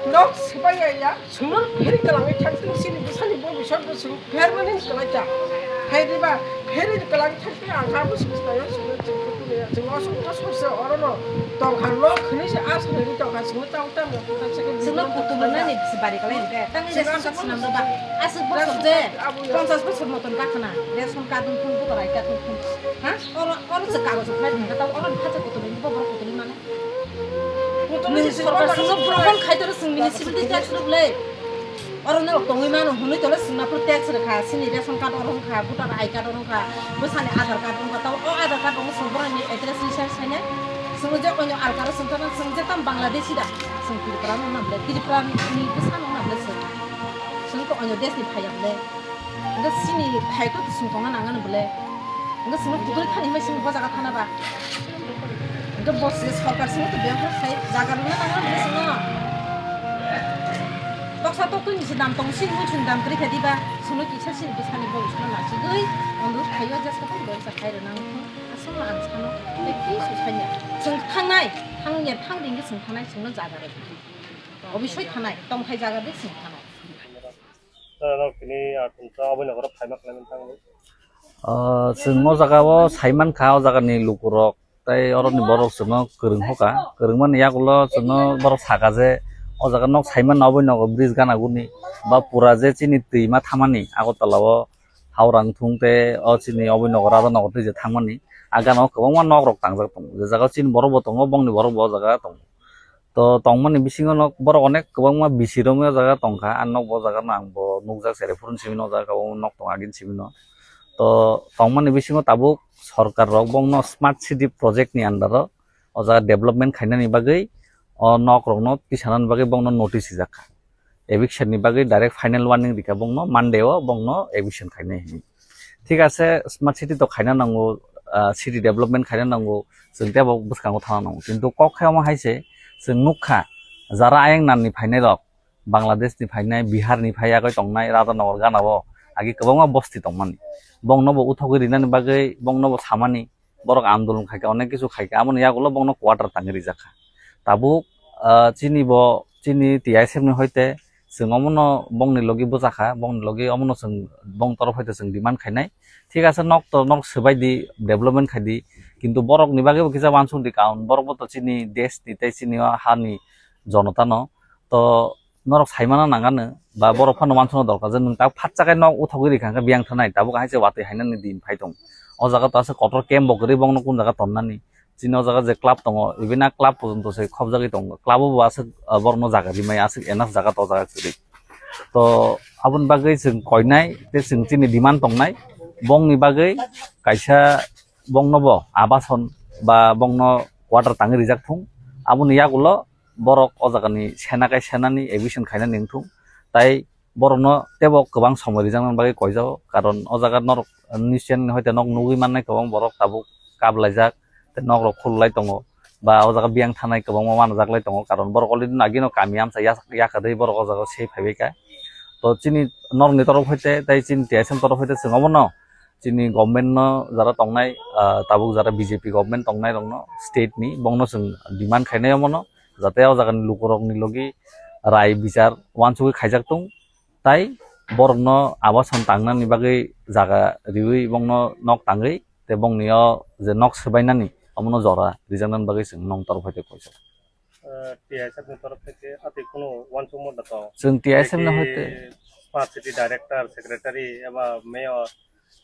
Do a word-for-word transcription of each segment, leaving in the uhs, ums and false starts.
Nok sipai ya, sumur pheri kalangwi thangtong sini bwsani bo bisor bo sum permanent kalai ta. Pheri ba, pheri kalangwi thangtong ang kha bo sum sipai ya, sumur chum kutu ya. Sum osuk osuk se oro no tong kha nok khini se as khini tong kha sumur tang tang mo kutu se ke. Sumur kutu bo nani bisi bari kalai hingke. Tang ni ration card sinam do ba. Asuk bosor je, ponchas bosor moton ka khana. Ration card thung thung, voter I D card thung thung. Ha? Oro, oro se kagoj khlai thang kha, tabo oro ni phacha kutu ni bo borok kutu ni mane. Nini sorkar swngo prohon khai toro chwng municipality tax rwk le. Oro norok tongwi mano hwnwi tole chwngna phuru tax rwkha, chini ration card oro wngkha, voter I D card oro wngkha, bwsani Aadhaar card wngkha, tamo o Aadhaar card rongo chwng borokni address research khainai. Chwngno je onyo alkaro chwng thangna chwng je tam Bangladeshi da, chwng Tripura no nable, Tripura ni bwsano nable chwng. Chwng to onyo desh ni phaiya bole. Hingke chini phai to sung tongna nangani bole. Hingke chwngno kutui thani himai chwng bo jaga thana ba. Hingke bo se sorkar simi to bebak khai jaga rwna nangani bole chwngno. Toksa toktui ni se dam tong sini mui chwng dam kwrwi kha diba. Chwngno kisa sini bwsani bo chwngno nachigwi onurudh khaio je satung bo sa khai rwna wngkha. Aswkno ang sano tei kisu sanya. Chwng thangnai, thangya thang ringke chwng thangnai chwngno jaga rwkha. Obisoi thanai, tongthai jaga de chwng thanai. Norok tini, ah, chwngno aboni nokaro phaima khlaimani thangwi. Ah, chwng o jaga o saimankha, o jaga ni lukurok tei oro ni borok chwngno kwrwng hoka, kwrwngmani yagulo chwngno borok saka je o jaga nok saimano aboni nogo bridge gana guni ba pura je chini twima thamani Agartala o Howrah wngthung tei o chini aboni nogo Radhanagar twi je thangmani a gana o kwbangma nok rok tangjak tongo, je jaga o chini borok bo tongo, bongni borok bo o jaga tongo. To tongmani bisingo nok borok onek kwbangma bisi romwi o jaga tongkha, ang nok bo o jaga no ang bo nukjak, cheraifuruni simi no o jaga o nok tong agini simi no. To tongmani bisingo tabuk sorkar rok bongno smart city project ni under o o jaga development khainani bagwi o nok rokno tisanani bagwi bongno notice rijak kha. Eviction ni bagwi direct final warning rikha bongno, Monday o bongno eviction khainai hinwi. Thik ase, smart city to khaina nango, ah, city development khaina nango, chwng tei bo bwskango thangna nango. Kintu kok khe omo hai se, chwng nukha, jara ayang nan ni phainai rok, Bangladesh ni phainai, Bihar ni phai yagwi tongnai, Radhanagar gana o agi kwbangma bosti tongmani. Bongno bo uthogwi rinani bagwi, bongno bo samani, borok andolon khaikha, onek kisu khaikha, aboni yagulo bongno quarter tangwi rijak kha. Tabuk, ah, chini bo, chini T I S F ni hoite chwng omono bongni logi bwchakha, bongni logi omono chwng bong torof hoite chwng demand khainai. Thik ase, nok to nok swbai di, development khai di, kintu borok ni bagwi bo kisa uansuk di kaun, borok bo to chini desh ni tei chini o ha ni jonota no to norok saimano nangano ba borok phano uansukna dorkar je nwng tak phatsa khe nok uthogwi rikha khe biyang thanai, tabuk hai se watwi hainani din phai tong. O jaga to aswk kotor camp bo kwrwi bongno kun jaga tonnani. Chini o jaga je club tongo, even a club porjonto se khobjagwi tongo. Club o bo aswk, ah, borokno jaga rimai aswk enough jaga to o jaga kwrwi. To aboni bagwi chwng koinai tei chwng chini demand tongnai bongni bagwi kaisa bongno bo abason ba bongno quarter tangwi rijak thung. Aboni yagulo borok o jaga ni sena kai sena ni eviction khaina ning thung, tai borok no tebo kwbang somoi rijak nani bagwi koijago, karon o jaga norok news channel ni hoite nok nugwi mannai kwbang borok tabuk kap laijak tei nok rok khululai tongo ba o jaga biyang thanai kwbangma manajak lai tongo, karon borok already no agino kami amsa yak-, yakarwi borok o jaga o se phaibai kha. To chini norok ni torof hoite tei chini T S M torof hoite chwng obono chini government no jara tongnai, ah, tabuk jara B J P government tongnai rok no state ni bongno chwng demand khainai omono jate o jaga ni lukurok ni logi rai bichar uansugwi khaijak tung tai borok no abason tangnani bagwi jaga riwi bongno nok tangwi tei bongni o je nok swbainani omono jora rijaknani bagwi chwng nong torof hoite koijago. Ah, T I S F ni torof theke atwi kunu uansukma da tong? Chwng T I S F ni hoite smart city director, secretary eba mayor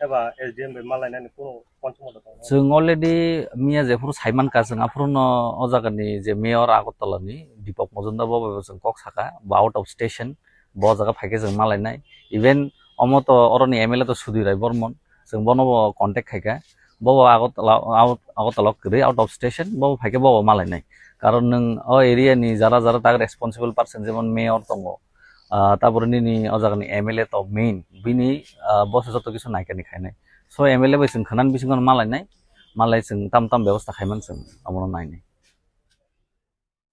eba S D M bai malainani kunu uansukma da tong? Chwng already miya jephuru saimankha, chwng aphuru no o jaga ni je mayor Agartala ni Deepak Majumdar bo bai bo chwng kok saka, bo out of station, bo o jaga phaikhe chwng malainai. Even omo to oroni M L A to Sudhir Rai Barman, chwng bono bo contact khaikha. Bo bo Agartala, out, Agartala kwrwi, out of station, bo bo phaikhe bo bo malainai. Karon nwng o area ni jara jara tak responsible person, jemon mayor tongo, ah, tabore nini o jaga ni M L A to main, bini, ah, bo se joto kisu naikani khainai. So M L A bai chwng khwnani bisingo malainai, malai chwng tam tam bebosta khaiman chwng omono nainai.